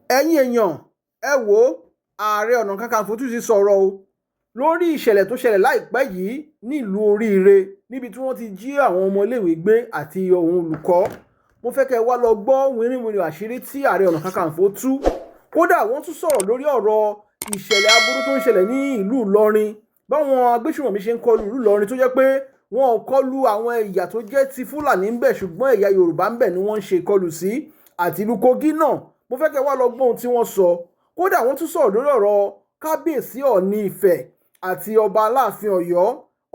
Ẹ̀yin èèyàn, ẹ wo, Ààrẹ Ọ̀nà Kakanfò tún ti sọ̀rọ̀ o lórí ìṣẹ̀lẹ̀ tó ṣẹlẹ̀ láìpẹ́ yìí nílùú Oríire, níbi tí wọ́n ti jí àwọn ọmọléèwé gbé àti òun olùkọ́. Mo fẹ́ kẹ́ ẹ wá lọ gbọ́ wìnrìnwìnrìn àṣírí tí Ààrẹ Ọ̀nà Kakanfò tú. Kódà, wọ́n tún sọ̀rọ̀ lórí ọ̀rọ̀ ìṣẹ̀lẹ̀ aburú tó ń ṣẹlẹ̀ ní ìlú Ìlọrin, báwọn agbésùnmọ̀mí ṣe ń kọlu ìlú Ìlọrin, tó jẹ́ pé wọn ò kọlu àwọn ẹ̀yà tó jẹ́ ti Fúlàní ń bẹ̀, ṣùgbọ́n ẹ̀yà Yorùbá ń bẹ̀ ni wọ́n ń ṣe ìkọlù sí, àti ìlú Kogi náà. Mo fẹ́ kẹ́ wá lọ gbọ́ ohun tí wọ́n sọ. Kódà, wọ́n tún sọ̀rọ̀ lórí ọ̀rọ̀ Kábíyèsí Ọ̀ọ̀ni Ifẹ̀ àti ọba Aláàfin Ọ̀yọ́.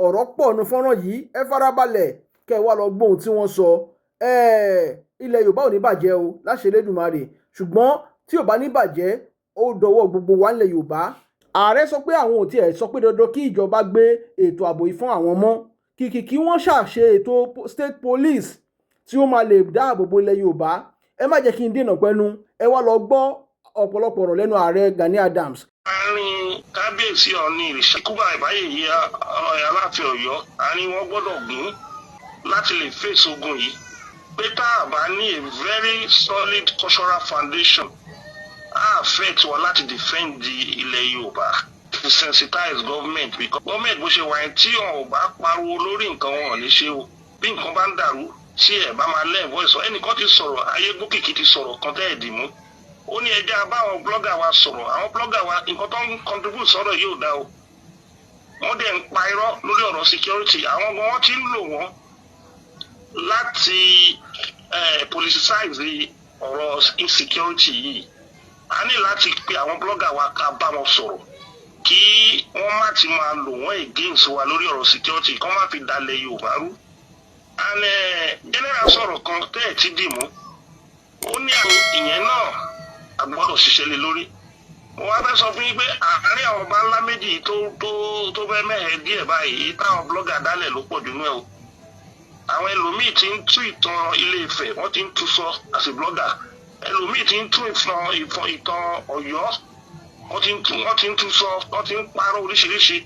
Ọ̀rọ̀ pọ̀ nu fọ́nrán yìí. Ẹ farabalẹ̀ kẹ́ ẹ wá lọ gbọ́ ohun tí wọ́n sọ. Ilẹ̀ Yorùbá ò ní bàjẹ́ o, láṣẹ Elédùmarè. Ṣùgbọ́n tí ò bá ní bàjẹ́, ó dọwọ́ gbogbo wa nílẹ̀ Yorùbá. Ààrẹ sọ pé àwọn ò tiẹ̀ sọ pé dandan kí ìjọba gbé ètò ààbò yìí fún àwọn mọ́, kìkì kí wọ́n ṣàṣe ètò state police tí ó máa lè dáàbò bo ilẹ̀ Yorùbá. Ẹ má jẹ́ kí n dènà pẹ́nu. Ẹ wá lọ gbọ́ ọ̀pọ̀lọpọ̀ ọ̀rọ̀ lẹ́nu Ààrẹ Gani Adams. Àárín Kábíyèsí Ọ̀ọ̀ni Ìrìṣà Kúbà Ìbáyèyí Aláàfin Ọ̀yọ́, àárín wọn gbọ́dọ̀ gún láti lè fèsì ogun yìí, pé tá a bá ní a very solid cultural foundation, á affect wa láti defend ilẹ̀ Yorùbá, to sensitize government, because government bó ṣe wà yẹn, tí wọn ò bá pariwo lórí nǹkan, wọn ò ní ṣe o. Bí nǹkan bá ń dàrú, tí ẹ bá máa lẹ́ẹ̀ voice, ẹnìkan ti sọ̀rọ̀, Ayégbókìkí ti sọ̀rọ̀ kan tẹ́ ẹ̀ dì mú. Ó ní ẹjẹ́ bá àwọn blogger wa sọ̀rọ̀. Àwọn blogger wa, nǹkan tó ń contribute sọ̀rọ̀ yóò dá o. Wọ́n dẹ̀ ń pa irọ́ lórí ọ̀rọ̀ security. Àwọn gan, wọ́n ti ń lò wọ́n láti politicize ọ̀rọ̀ insecurity yìí. A ní láti pe àwọn blogger wa ká bá wọn sọ̀rọ̀, kí wọ́n má ti máa lò wọ́n against wa lórí ọ̀rọ̀ security, kí wọ́n má fi dalẹ̀ Yorùbá rú. And general sọ̀rọ̀ kan tẹ́ ẹ̀ ti dì mú. Ó ní àwọn ìyẹn náà, a gbọ́dọ̀ ṣiṣẹ́ lé lórí. Mo wá fẹ́ sọ fún yín pé àárín àwọn ọba ńlá méjì tó fẹ́ mẹ́hẹ̀ẹ́ díẹ̀ báyìí, táwọn blogger dálẹ̀ ló pọ̀ jù nú ẹ̀ o. Àwọn ẹlòmíì ti ń tú ìtàn Ilé Ifẹ̀, wọ́n ti ń tú sọ as a blogger. Ẹlòmíì ti ń tú ìtàn Ọ̀yọ́, wọ́n ti ń tú sọ, wọ́n ti ń parọ́ oríṣiríṣi.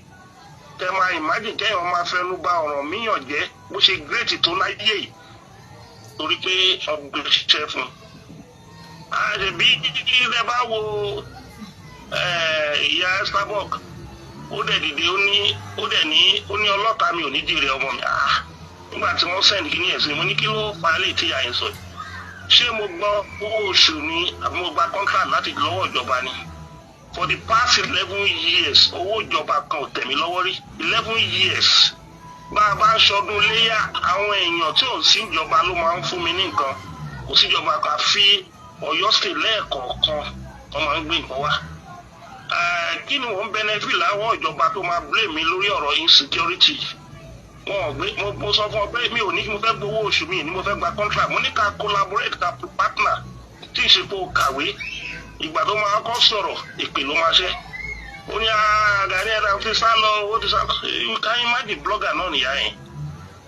Kẹ máa imagine kẹ́yìn máa fẹnu bà Ọ̀rànmíyàn jẹ́, bó ṣe great tó láyé yìí, torí pé ọgbẹ́ ṣiṣẹ́ fún un. Àṣebí ilẹ̀ bá wo ìyá Starbuck, ó dẹ̀ dìde, ó dẹ̀ ní, ó ní, "Ọlọ́ta mi ò ní jèrè ọmọ mi." Ah, nígbà tí wọ́n send kí ní ẹ̀sìn, mo ní, "Kí ló fa ilé tí ìyá yẹn sọ yìí? Ṣé mo gbọ́ owó oṣù ni, àbí mo gba contract láti lọ́wọ́ ìjọba ni?" For the past 11 years, owó ìjọba kan ò tẹ̀ mí lọ́wọ́ rí. 11 years. Bá a bá ń ṣọdún léyà, àwọn èèyàn tí ò sí ìjọba ló máa ń fún mi ní nǹkan. Kò síjọba kan, fi Ọ̀yọ́ State lẹ́ẹ̀kọ̀ọ̀kan, wọ́n máa ń gbé nǹkan wá. Kí ni wọ́n ń benefit láwọ́ ìjọba tó máa blame mi lórí ọ̀rọ̀ insecurity? Wọn ò gbé. Mo sọ fún ọ pé mi ò ní mo fẹ́ gbowó oṣù mi ní mo fẹ́ gba contract. Mo ní ká collaborate, ká partner, tí ì ṣe kó kàwé. Ìgbà tó máa kọ́ sọ̀rọ̀, ìpè ló máa ṣe. Ó ní Gani Adams ti sá lọ, ó ti sá lọ. You can imagine, blogger náà nìyá yẹn.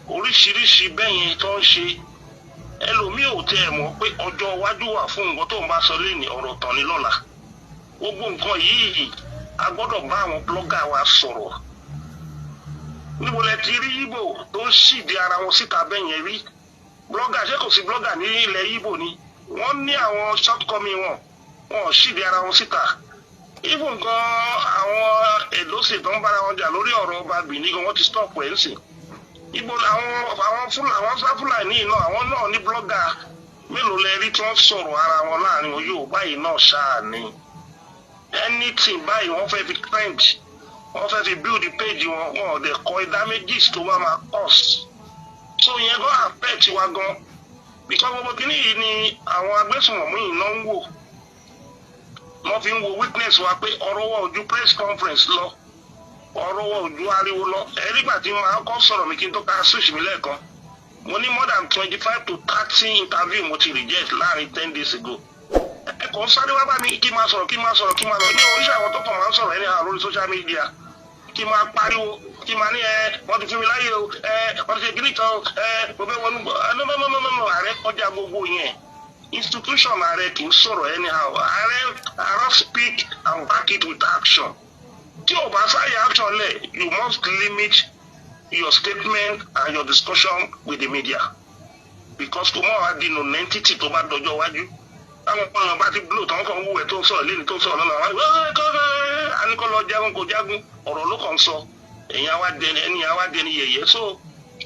Oríṣiríṣi bẹ́ẹ̀ yẹn tó ń ṣe, ẹlòmíì ò tẹ́ ẹ̀ mọ̀ pé ọjọ́ iwájú wà fún nǹkan tó ń bá sọ lé ní ọ̀rọ̀ tán ní lọ́la. Gbogbo nǹkan yìí, a gbọ́dọ̀ bá àwọn blogger wa sọ̀rọ̀. Níbo lẹ ti rí Ìgbò tó ń ṣìdí ara wọn síta bẹ́ẹ̀ yẹn rí? Blogger, ṣé kò sí blogger ní ilẹ̀ Ìgbò ni? Wọ́n ní àwọn shortcoming wọn, wọn ò ṣìdí ara wọn síta. Even gan, àwọn Èdó State tó ń bára wọn jà lórí ọ̀rọ̀ ọba Benin gan, wọ́n ti stop ẹ̀ ń sìn. Ibo àwọn Fúlàní, àwọn Fúlàní náà, àwọn náà ní blogger mélòó lẹ rí tí wọ́n sọ̀rọ̀ ara wọn láàrin wọn? Yóò báyìí náà ṣáà ni anything báyìí, wọ́n fẹ́ fi trend, wọ́n fẹ́ fi build the page wọn. Wọn ò dẹ̀ kọ́ damages tó bá máa cause. So ìyẹn gan affect wa gan, because gbogbo kìíní yìí ni àwọn agbésùnmọ̀mí yìí náà ń wò. Wọ́n fi ń wo weakness wa, pé ọ̀rọ̀ wa ò ju press conference lọ, ọ̀rọ̀ wa ò ju ariwo lọ. Ẹ̀rí gbà tí màá kọ́ sọ̀rọ̀ mi kí n tó ka switch mi lẹ́ẹ̀kan, mo ní more than 25 to 30 interview mo ti reject láàrin 10 days ago. Ẹ kàn sáré wá bá mi, kí n máa sọ̀rọ̀, kí n máa sọ̀rọ̀, kí n máa sọ̀rọ̀ ní oríṣi. Àwọn tó kàn máa ń sọ̀rọ̀ ẹni àwọn lórí social media, kí n máa pariwo, kí n máa ní ẹ wọ́n ti fún mi láyè o, ẹ wọ́n ti ṣe kíní kan o, ẹ mo fẹ́ wọnú. No, no, no, no, no. Ààrẹ kọjá gbogbo yẹn. Institution ààrẹ kì í sọ̀rọ̀ anyhow. Ààrẹ speak and back it with action. Tí o bá sáyé action lẹ̀, you must limit your statement and your discussion with the media, because kò mọ̀ wá di non-entity tó bá dọjọ́ iwájú, táwọn èèyàn bá ti blow tán, kàn ń wù ẹ́ tó. ń sọ̀rọ̀ lẹ́ni, tó ń sọ̀rọ̀ lọ́la, a ní kó lọ jagun, kó jagun, ọ̀rọ̀ ló kàn ń sọ. Ẹ̀yin àwa dẹni, ẹni àwa dẹni yẹ̀yẹ́. So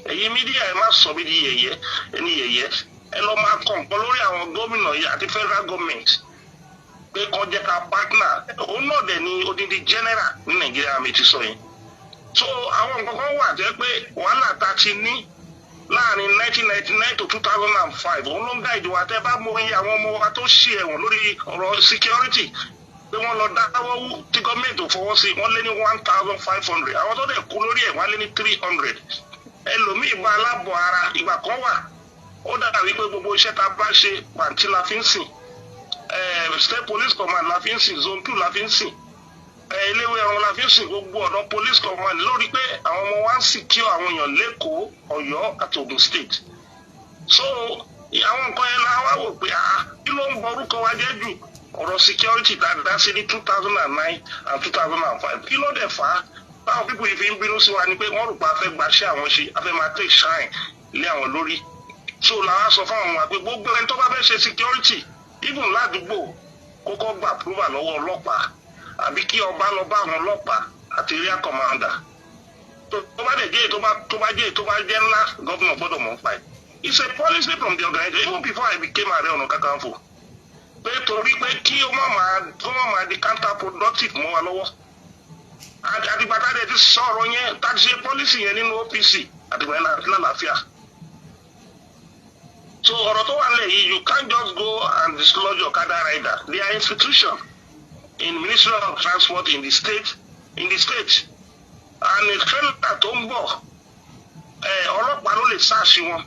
ẹ̀yin media, ẹ má sọ mí di yẹ̀yẹ́, ẹni yẹ̀yẹ́. Ẹ lọ máa kọ̀ nǹkan lórí àwọn gómìnà yìí àti federal government pé kó jẹ́ ká partner. Òun náà dẹ̀ ni odindi general ní Nàìjíríà mi ti sọ yẹn. So àwọn nǹkan kan wà jẹ́ pé wàhálà ta ti ní láàrin 1999 to 2005, òun ló ń guide wa. Tẹ́ bá mọ iye àwọn ọmọ wa tó ṣe ẹ̀wọ̀n lórí ọ̀rọ̀ security pé wọ́n lọ dáwọ́ wú tí gọ́ọ̀mẹ̀ntì ò fọwọ́ sí, wọ́n lé ní 1,500. Àwọn tó dẹ̀ kú lórí ẹ̀, wọ́n lé ní 300. Ẹlòmíì bá aláàbọ̀ ara. Ìgbà kan wà, ó dàbí pé gbogbo iṣẹ́ tá a bá ṣe, pàǹtí la fi ń sìn, State Police Command la fi ń sìn, Zone 2 la fi ń sìn, eléwé ẹran la fi ń sìn, gbogbo ọ̀dọ́ police command, lórí pé àwọn ọmọ wa ń secure àwọn èèyàn lẹ́kọ̀ọ́, Ọ̀yọ́ àti Ogun State. So àwọn nǹkan yẹn la wá wò pé, ah, kí ló ń bọ orúkọ wa jẹ́ jù? Ọ̀rọ̀ security tá a dá sí ní 2009 and 2005. Kí ló dẹ̀ fà á táwọn people yìí fi ń bínú sí wa? Ni pé wọ́n rò pé a fẹ́ gbaṣẹ́ àwọn ṣe, a fẹ́ máa take shine lé àwọn lórí. So làwa sọ fún àwọn wa pé gbogbo ẹni tó bá fẹ́ ṣe security, even ládùúgbò, kókó gba approval lọ́wọ́ ọlọ́pàá, àbí kí ọba lọ bá àwọn ọlọ́pàá àti area commander. Tó bá dẹ̀ jẹ́ tó bá jẹ́ ńlá, gómìnà gbọ́dọ̀ mọ̀ nípa ẹ̀. It's a policy from the organization even before I became Ààrẹ Ọ̀nà Kakanfò, pé torí pé kí ó má máa di counterproductive mọ́ wa lọ́wọ́. Àdìgbà tá a dẹ̀ ti sọ̀rọ̀ yẹn, tá a ti ṣe policy yẹn nínú OPC, àdìgbà yẹn láti lálàáfíà. So ọ̀rọ̀ tó wà nílẹ̀ yìí, you can't just go and dislodge Okada rider. They are institution in Ministry of Transport in the state, and the trailer tó ń bọ̀, ọlọ́pàá ló lè search wọn,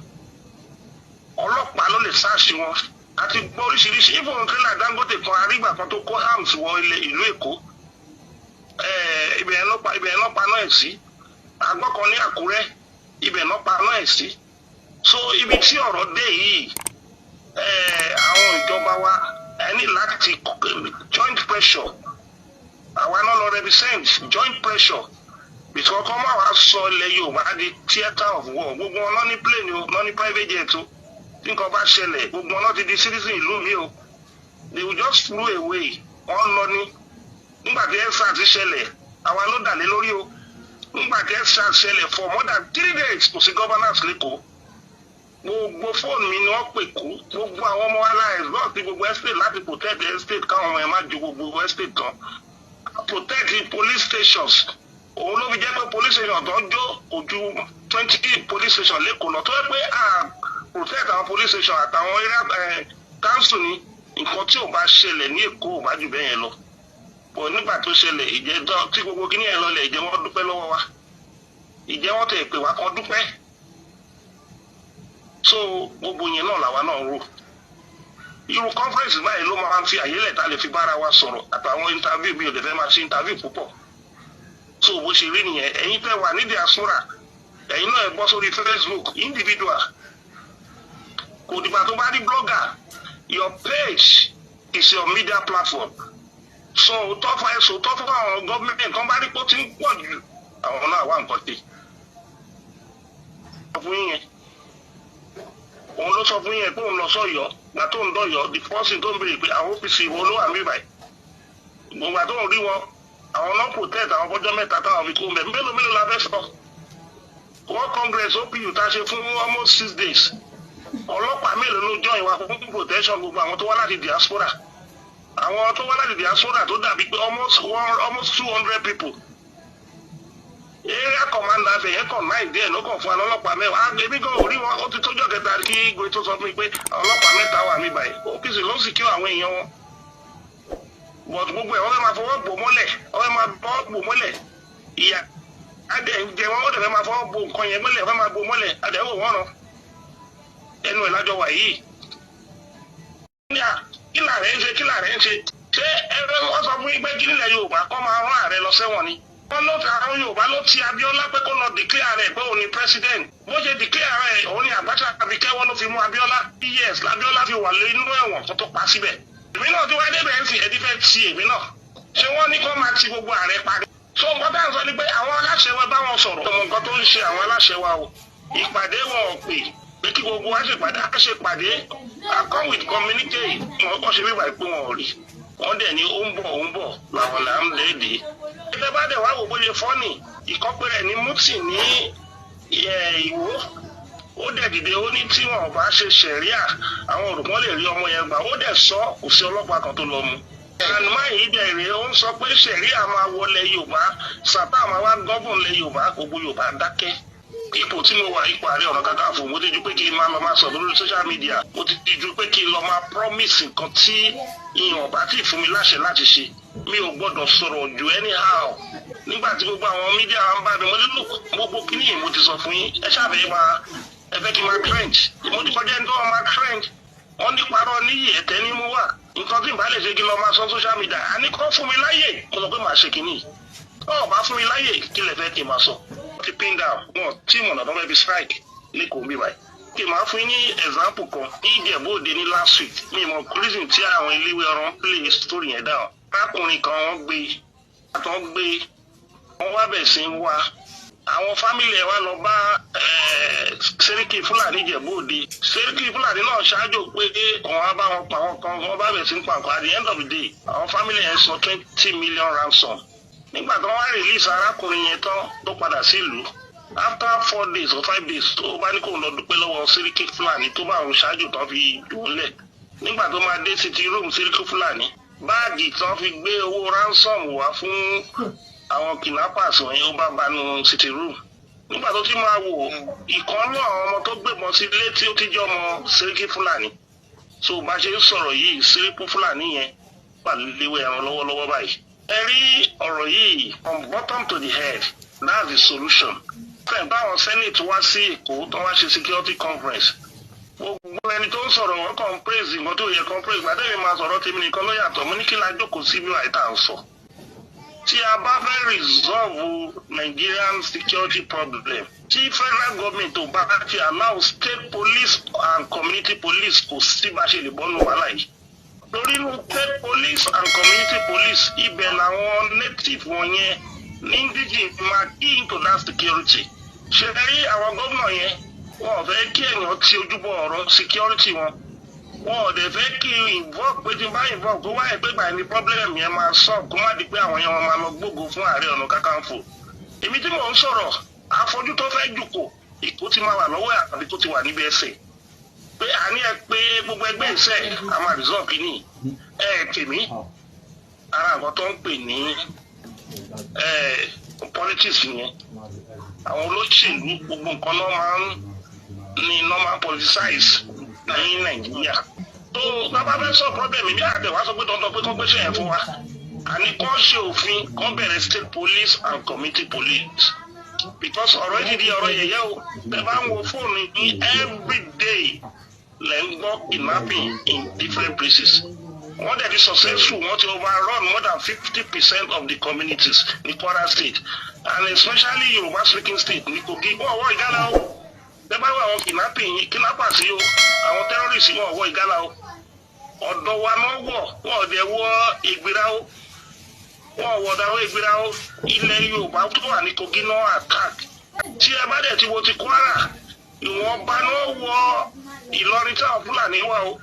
ọlọ́pàá ló lè search wọn. Àti gbọ́ oríṣiríṣi. Even trailer Dangote kan, arígbà kan tó kó arms wọ ilẹ̀ ìlú Èkó, ibẹ̀ yẹn ló pa náà ẹ̀ sí. Àgbọ̀ kan ní Àkúrẹ́, ibẹ̀ ló pa náà ẹ̀ sí. So ibi tí ọ̀rọ̀ dé yìí, àwọn ìjọba wa, ẹ ní láti joint pressure. Àwa náà lọ represent joint pressure, because kọ́ máa wá sọ ilẹ̀ Yorùbá di theatre of war. Gbogbo wọn náà ní plane o, náà ní private jet o. Tí nǹkan bá ṣẹlẹ̀, gbogbo wọn náà ti di citizen ìlú mi o, they will just flew away, wọ́n lọ ní. Nígbà tí EndSARS ṣẹlẹ̀, àwa ló dà lé lórí o. Nígbà tí EndSARS ṣẹlẹ̀, for more than 3 days, kò sí governance lẹ́kọ̀ọ́. Gbogbo fóònù mi ni wọ́n pè kú. Gbogbo àwọn ọmọ wa láì lọ́ọ̀ sí gbogbo estate láti protect estate, káwọn ọmọ yẹn má ju gbogbo estate tán, protect the police stations. Òun ló fi jẹ́ pé police station tó ń jó kò ju 20 police station lẹ́kọ̀ọ́ lọ. Tó yẹ pé a protect àwọn police station àtàwọn area council ni, nǹkan tí ò bá ṣẹlẹ̀ ní Èkó ò bá jù bẹ́ẹ̀ yẹn lọ. Bọ̀ nígbà tó ṣẹlẹ̀, ìjẹ́ tí gbogbo kíní yẹn lọlẹ̀, ìjẹ́ wọ́n dúpẹ́ lọ́wọ́ wa? Ìjẹ́ wọ́n tẹ̀ pé wá kan dúpẹ́? So gbogbo yẹn náà làwa náà rò. Irú conference báyìí ló máa ń fi àyè lẹ̀ tá a lè fi bára wa sọ̀rọ̀, àtàwọn interview. Mi ò lè fẹ́ máa ṣe interview púpọ̀. So bó ṣe rí nìyẹn. Ẹ̀yin tẹ́ wà ní diaspora, ẹ̀yin náà, ẹ bọ́ sórí Facebook individual. Kò dìgbà tó bá rí blogger. Your page is your media platform. So òótọ́ fún ẹ, sòótọ́ fún àwọn gọ́ọ̀mẹ̀ntì kan bá rí pé ó ti ń pọ̀ jù, àwọn náà wà nǹkan tè fún yín yẹn. Òun ló sọ fún yín pé òun lọ sọ́yọ́. Gbà tó ń dọ̀yọ́, the first thing tó ń béèrè pé àwọn OPC wo ló wà níbí báyìí? Gbogbo àti òun rí wọn, àwọn náà protect àwọn fọjọ́ 3 táwọn fi kó mbẹ. Mélòó mélòó la fẹ́ sọ? World Congress OPU tá a ṣe fún almost 6 days, ọlọ́pàá mélòó ló join wa fún protection gbogbo àwọn tó wá láti diaspora? Àwọn tó wá láti diaspora tó dàbí pé almost 200 people. Area commander abẹ yẹn kàn náà díẹ̀ ló kàn fún wa lọ́lọ́pàá 10. Èmi gan ò rí wọn. Ó ti tójọ́ kẹta kí igwe tó sọ fún mi pé ọlọ́pàá 3 wà mí báyìí. OPC ló sì kí àwọn èèyàn wọn, but gbogbo ẹ̀, wọ́n fẹ́ máa fọwọ́ bò mọ́lẹ̀, wọ́n fẹ́ máa fọwọ́ bò mọ́lẹ̀. Ìyà adẹ̀ ń jẹ wọn, ó dẹ̀ fẹ́ máa fọwọ́ bo nǹkan yẹn mọ́lẹ̀, fẹ́ máa bo mọ́lẹ̀. Adẹ̀ wò wọ́n rán ẹnu ẹ̀ lájọ wà yìí. Ní à, kí làárẹ̀ ń ṣe? Kí làárẹ̀ ń ṣe? Ṣé ẹ wọ́n sọ fún yín pé kí nílẹ̀ Yorùbá kọ́ máa rán ààrẹ lọ sẹ́wọ̀n ni? Wọ́n ló ti àwọn Yorùbá ló ti Abíọ́lá pé kó lọ declare rẹ̀ pé òun ni president. Bó ṣe declare rẹ̀, òun ni Abacha fi kẹ́wọ́, ló fi mú Abíọ́lá. Yes, Abíọ́lá fi wà nínú ẹ̀wọ̀n kó tó pa síbẹ̀. Èmi náà ti wá débẹ̀ ń sìn, ẹdí fẹ́ ti èmi náà. Ṣé wọ́n ní kó máa ti gbogbo ààrẹ parí? So nǹkan tá à ń sọ ni pé àwọn aláṣẹ wa, bá wọn sọ̀rọ̀. Ọmọ nǹkan tó ń ṣe àwọn aláṣẹ wa o. Ìpàdé wọn ò pè pé kí gbogbo wa ṣèpàdé, á ṣèpàdé. I come with communique. Wọn kọ́ ṣe bí wàá pé wọn ò rí. Wọ́n dẹ̀ ní ó ń bọ̀, ó ń bọ̀ làwọn là ń léde. Ẹgbẹ́ bá dẹ̀ wá wò bóyá fọ́nì ìkọ́pẹ́rẹ́ ní mutí ní Ìwó, ó dẹ̀ dìde, ó ní tí wọn ò bá ṣe ṣẹ̀ríà, àwọn olùkọ́ lè rí ọmọ yẹn gbà. Ó dẹ̀ sọ, kò sí ọlọ́pàá kan tó lọ mú. Ànúmá yìí dẹ̀ rèé, ó ń sọ pé ṣẹ̀ríà máa wọlé Yorùbá, sátá máa wá govern lé Yorùbá. Gbogbo Yorùbá dákẹ́. Ipò tí mo wà, ipò Ààrẹ Ọ̀nà Kakanfò, mo ti ju pé kí n máa lọ máa sọ̀rọ̀ lórí social media. Mo ti ju pé kí n lọ máa promise nǹkan tí ìyàn bá tí fún mi láṣẹ láti ṣe. Mi ò gbọ́dọ̀ sọ̀rọ̀ ju anyhow. Nígbà tí gbogbo àwọn media ń bá mi, mo ní look, gbogbo kíní yìí mo ti sọ fún yín. Ẹ ṣàfẹ́ máa, ẹ fẹ́ kí n máa trend. Mo ti kọjá ẹni tó máa trend. Wọ́n ní parọ́ níyì ẹ̀tẹ́ ní mú wà. Nǹkan tí n bá lè ṣe, kí n lọ máa sọ social media. Àní kọ́ fún mi láyè, mo sọ pé màá ṣe kíní. Ọ̀ bá fún mi láyè, kí lẹ fẹ́ kí n máa sọ? Ti pin down wọn tí mọ̀nà tó fẹ́ fi strike lẹ́kọ̀ọ́ mi báyìí. Kí n máa fún yín ní example kan ní Ìjẹ̀bú Òde ní last week. Mi mọ̀ reason tí àwọn iléèwé ọ̀rọ̀ ń play story yẹn down. Arákùnrin kan, wọ́n gbé àtọ́ gbé, wọ́n wá bẹ̀ sí ń wá. Àwọn family ẹ̀ wá lọ bá Sẹ́ríkì Fúlàní Ìjẹ̀bú Òde. Sẹ́ríkì Fúlàní náà ṣáájú pé òun á bá wọn pa àwọn kan, wọ́n bá bẹ̀ sí ń pa nǹkan. At the end of the day, àwọn family ẹ̀ sọ 20 million ransom. Nígbà tó wá release arákùnrin yẹn tán, tó padà sílùú, after 4 days or 5 days, tó bá ní kó lọ dúpẹ́ lọ́wọ́ Sẹ́ríkì Fúlàní tó bá òun ṣáájú tán fi dùn lẹ̀. Nígbà tó máa dé sitting room Sẹ́ríkì Fúlàní, báàgì tán fi gbé owó ransom wá fún àwọn kidnappers wọ̀nyẹn, ó bá banú sitting room. Nígbà tó ti máa wò, ìkan náà àwọn ọmọ tó gbébọn sí létí, ó ti jẹ́ ọmọ Sẹ́ríkì Fúlàní. So bá ṣe ń sọ̀rọ̀ yìí, Sẹ́ríkì Fúlàní yẹn wà léwé ẹran lọ́wọ́lọ́wọ́ báyìí. Ẹ rí ọ̀rọ̀ yìí, from bottom to the head, that's the solution. Fẹ́ẹ̀ báwọn senate wá sí Èkó tó wá ṣe security conference, gbogbo ẹni tó ń sọ̀rọ̀, wọn kàn ń praise nǹkan tó yẹ kàn praise. Gbàdé mi máa sọ̀rọ̀ tèmi nìkan ló yàtọ̀. Mo ní kí la jókòó sí bí wàá tà ń sọ. Tí a bá fẹ́ resolve Nigerian security problem, tí federal government ò bá ti allow state police and community police, kò sí bá ṣe lè bọ́nu wàhálà yìí. Torí inú state police and community police, ibẹ̀ làwọn native wọn yẹn ní indigene máa key into that security. Ṣe rí àwọn gómìnà yẹn, wọn ò fẹ́ kí èèyàn ti ojúbọ ọ̀rọ̀ security wọn. Wọn ò dẹ̀ fẹ́ kí involve, pé tí n bá involve, kó wáyé pé gbà ní problem yẹn máa solve, kó má di pé àwọn yẹn wọn máa lọ gbógo fún Ààrẹ Ọ̀nà Kakanfò. Èmi tí mò ń sọ̀rọ̀, afọ́jú tó fẹ́ jùkò, ìkó ti máa wà lọ́wọ́ ẹ̀ àbí tó ti wà níbi ẹsẹ̀ pé àní ẹ pé gbogbo ẹgbẹ́ ìṣe a máa resolve kínní ẹ tèmi. Ara nǹkan tó ń pè ní politics yẹn, àwọn olóṣèlú, gbogbo nǹkan náà máa ń ní normal politicize ní Nàìjíríà. Tó bàbá fẹ́ sọ problem mi, àtẹ̀wá sọ pé dandan pé kán gbéṣẹ́ yẹn fún wa. Àní kán ṣe òfin, kán bẹ̀rẹ̀ state police and community police, because ọ̀rọ̀ yìí di ọ̀rọ̀ yẹ̀yẹ́ o. Ẹ bá ń wo fóònù ní every day, lẹ́ ń gbọ́ kidnapping in different places. Wọ́n dẹ̀ di successful, wọ́n ti overrun more than 50% of the communities ní Kwara State and especially Yorùbá speaking state ní Kogi. Wọ́n wọ Ìgálà o. Ẹ bá wọ àwọn kidnapping, kidnappers yìí o, àwọn terrorists, wọ́n wọ Ìgálà o. Ọ̀dọ̀ wa náà wọ̀. Wọ́n dẹ̀ wọ Ìgbìrà o, wọ́n wọ̀ dáwọ́ Ìgbìrà o. Ilẹ̀ Yorùbá tó wà ní Kogi náà attack. Tí ẹ bá dẹ̀ ti wo ti Kwara, ìwọ̀nba náà wọ Ìlọrin tí àwọn Fúlàní wà o.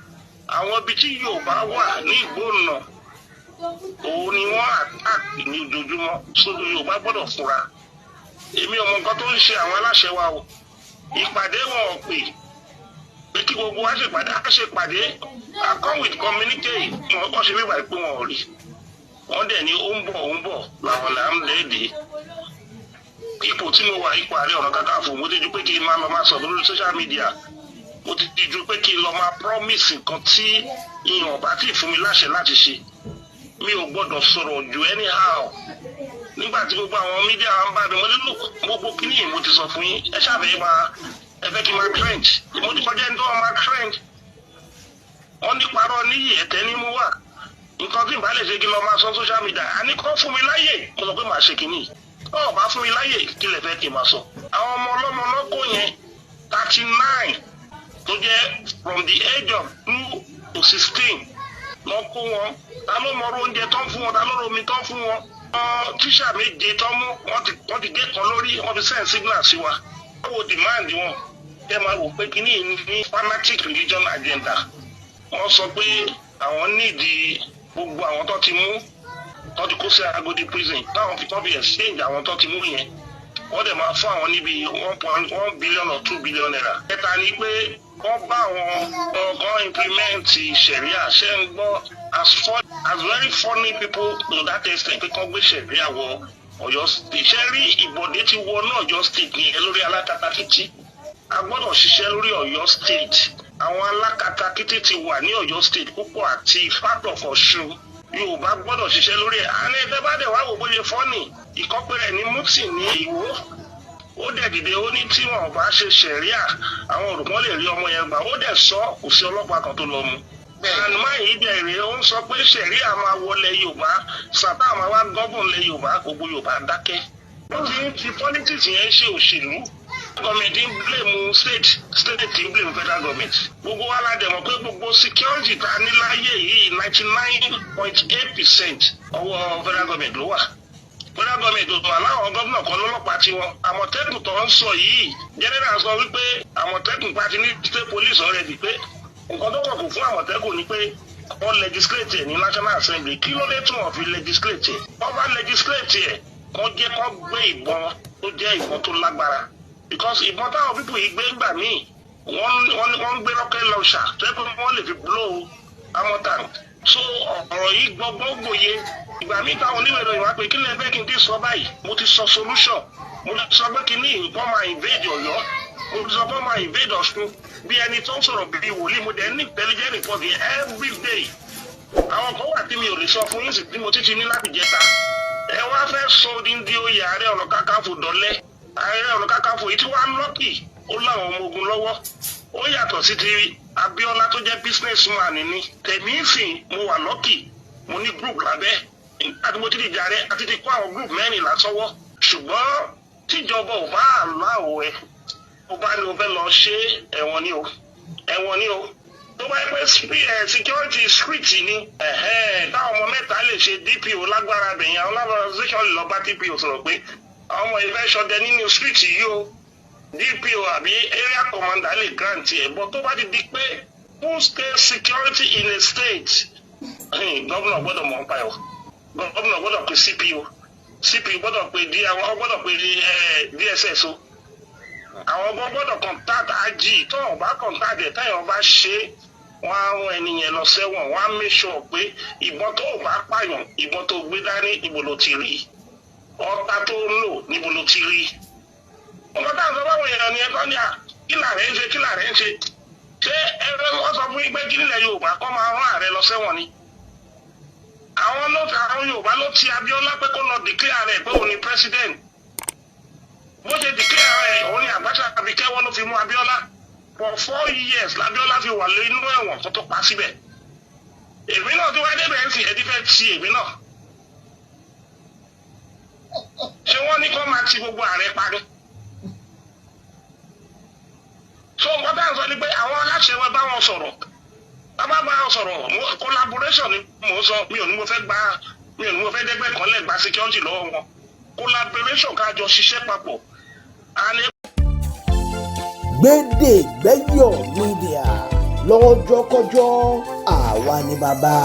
Àwọn ibi tí Yorùbá wà ní Ìgbónà, òun ni wọ́n attack ní ojoojúmọ́. So Yorùbá gbọ́dọ̀ fura. Èmi ò mọ nǹkan tó ń ṣe àwọn aláṣẹ wa o. Ìpàdé wọn ò pè pé kí gbogbo wa ṣèpàdé, á ṣèpàdé, I come with communique. Wọn kọ́ ṣe wíwà pé wọn ò rí. Wọ́n dẹ̀ ní ó ń bọ̀, ó ń bọ̀ làwọn là ń léde. Ipò tí mo wà, ipò Ààrẹ Ọ̀nà Kakanfò, mo ti ju pé kí n máa lọ máa sọ̀rọ̀ lórí social media. Mo ti ju pé kí n lọ máa promise nǹkan tí ìyàn bá tí fún mi láṣẹ láti ṣe. Mi ò gbọ́dọ̀ sọ̀rọ̀ ju anyhow. Nígbà tí gbogbo àwọn media ń bá mi, mo ní look, gbogbo kíní yìí mo ti sọ fún yín. Ẹ ṣàfẹ́ máa, ẹ fẹ́ kí n máa trend. Mo ti kọjá ẹni tó máa trend. Wọ́n ní parọ́ níyì ẹ̀tẹ́ ní mú wà. Nǹkan tí n bá lè ṣe, kí n lọ máa sọ social media. Àní kọ́ fún mi láyè, mo sọ pé màá ṣe kínní. Ọ̀ bá fún mi láyè, kí lẹ fẹ́ kí n máa sọ? Àwọn ọmọ ọlọ́mọ lọ́kọ̀ yẹn, 39, tó jẹ́ from the age of 2 to 16, lọ kó wọn. Ta ló mọ oúnjẹ tó ń fún wọn? Ta ló romi tó ń fún wọn? Tíṣà méje tó mú, wọ́n ti gé kan lórí, wọ́n fi send signal sí wa. Wọ́n wo demand wọn, kẹ́ máa wò pé kíní ní fanatic religion agenda. Wọ́n sọ pé àwọn nídìí Gbogbo àwọn tó ti mú, tó ti kó sí Agodi prison, táwọn fi tán fi exchange àwọn tó ti mú yẹn, wọ́n dẹ̀ máa fún àwọn níbi 1.1 billion or ₦2 billion. Ẹ̀ta ni pé wọ́n bá àwọn ọ̀gán implement Sharia. Ṣe ń gbọ́? As very funny people to that extent pé kán gbé Sharia wọ Ọ̀yọ́ State. Ṣe rí, ìbọ̀dé ti wọ náà Ọ̀yọ́ State ní ẹ lórí alákatakítí. A gbọ́dọ̀ ṣiṣẹ́ lórí Ọ̀yọ́ State. Àwọn alákatakítí ti wà ní Ọ̀yọ́ State púpọ̀ àti part of Ọ̀ṣun. Yorùbá gbọ́dọ̀ ṣiṣẹ́ lórí ẹ̀. Àná ẹgbẹ́ bá dẹ̀ wá wò bóyá fọ́ọ̀nì ìkọ́pẹ́rẹ́ ní mutí ní Ìwó, ó dẹ̀ dìde, ó ní tí wọn ò bá ṣe Sharia, àwọn olùkọ́ lè rí ọmọ yẹn gbà. Ó dẹ̀ sọ, kò sí ọlọ́pàá kan tó lọ mú. Ànúmá yìí dẹ̀ rèé, ó ń sọ pé Sharia máa wọlé Yorùbá, sàtà máa wá govern lé Yorùbá. Gbogbo Yorùbá dákẹ́. Wọ́n ti ń fi politics yẹn ṣe òṣèlú. Gọọmenti ń blame state, state ń blame federal government. Gbogbo wa la dẹ̀ mọ̀ pé gbogbo security tá a ní láyé yìí, 99.8%, ọwọ́ federal government ló wà. Federal government ò wà láwọn gómìnà kan lọ́lọ́pàá tiwọn. Àmọ̀tẹ́kùn tó ń sọ yìí, general sọ wípé Àmọ̀tẹ́kùn pa ti ní state police already, pé nǹkan tó kàn kù fún Àmọ̀tẹ́kùn ni pé wọ́n legislate ẹ̀ ní National Assembly. Kí ló dé tí wọ́n fi legislate ẹ̀? Wọ́n bá legislate ẹ̀, kàn jẹ́ kó gbé ìbọn tó jẹ́ ìbọn tó lágbára, because ìbọn táwọn people yìí gbé gbà míì, wọ́n ń gbé rocket launcher tó yẹ pé wọ́n lè fi blow armor tank. So ọ̀rọ̀ yìí gbọ́gbọ́n gbòye. Ìgbà míì táwọn oníwèé ìròyìn wá pé kí lè fẹ́ kí n ti sọ báyìí, mo ti sọ solution. Mo ti sọ pé kí ní nǹkan máa invade Ọ̀yọ́, mo ti sọ pé máa invade Ọ̀ṣun, bí ẹni tó ń sọ̀rọ̀ bí wòlíì. Mo dẹ̀ ní intelligent report yẹn every day. Àwọn kan wà tí mi ò lè sọ fún yín sí, tí mo ti ti ní láti jẹta. Ẹ wá fẹ́ sọ odindi oyè Ààrẹ Ọ̀nà Kakanfò dọ̀lẹ́. Ààrẹ Ọ̀nà Kakanfò yìí tí wàá lọ́kì, ó láwọn ọmọ ogun lọ́wọ́. Ó yàtọ̀ sí ti Abíọ́lá tó jẹ́ businessman ni. Tèmi ń sìn, mo wà lucky, mo ní group lábẹ́. Nígbà tí mo ti di jàre àti ti kó àwọn group 14 sọ́wọ́, ṣùgbọ́n tíjọba ò bá àláwọ̀ ẹ, ó bá ní o fẹ́ lọ ṣe, ẹ̀wọ̀n ni o, ẹ̀wọ̀n ni o. Tó bá yẹ pé security street ni, táwọn ọmọ mẹ́ta lè ṣe, DPO lágbára bẹ̀yìn, àwọn lágbára station lè lọ bá DPO sọ̀rọ̀ pé àwọn ọmọ ìfẹ́ ṣọdẹ nínú street yìí o, DPO àbí area commander lè grant ẹ̀. But tó bá ti di pé full scale security in a state, gómìnà gbọ́dọ̀ mọ̀ nípa ẹ̀ o. Gómìnà gbọ́dọ̀ pe CPO, CPO gbọ́dọ̀ pe D, àwọn gbọ́dọ̀ pe DSS o. Àwọn ọgbọ́n gbọ́dọ̀ contact IG. Tó wọn bá contact ẹ̀, táyọ̀ bá ṣe é, wọ́n á rán ẹni yẹn lọ sẹ́wọ̀n. Wọ́n á make sure pé ìbọn tó o bá pààyàn, ìbọn tó gbé dání, níbo ló ti rí? Ọta tó ń lò, níbo ló ti rí? Nǹkan táwọn sọ fáwọn èèyàn ni ẹ̀kọ́ ni à kí làárẹ̀ ń ṣe, kí làárẹ̀ ń ṣe. Ṣé ẹ wọ́n sọ fún yín pé kí nílẹ̀ Yorùbá kọ́ máa rán ààrẹ lọ sẹ́wọ̀n ni? Àwọn ló àwọn Yorùbá ló ti Abíọ́lá pé kó lọ declare rẹ̀ pé òun ni president. Bó ṣe declare rẹ̀, òun ni Abacha fi kẹ́wọ́ ló fi mú Abíọ́lá. For 4 years l'Abíọ́lá fi wà nínú ẹ̀wọ̀n kó tó pa síbẹ̀. Èmi náà tí wàá débẹ̀ ń sìn, ẹtí fẹ́ ti èmi náà. Ṣé wọ́n ní kó máa ti gbogbo ààrẹ parí? So nǹkan tá à ń sọ ni pé àwọn aláṣẹ wa, bá wọn sọ̀rọ̀, bá bá wọn sọ̀rọ̀. Collaboration ni mò ń sọ. Mi ò ní mo fẹ́ gba, mi ò ní mo fẹ́ dẹ́gbẹ́ kan lẹ̀ gba security lọ́wọ́ wọn. Collaboration, ká jọ ṣiṣẹ́ papọ̀ and Gbédègbẹ́yọ̀ Media, lọ́jọ́kọ́jọ́, àwa ni bàbá.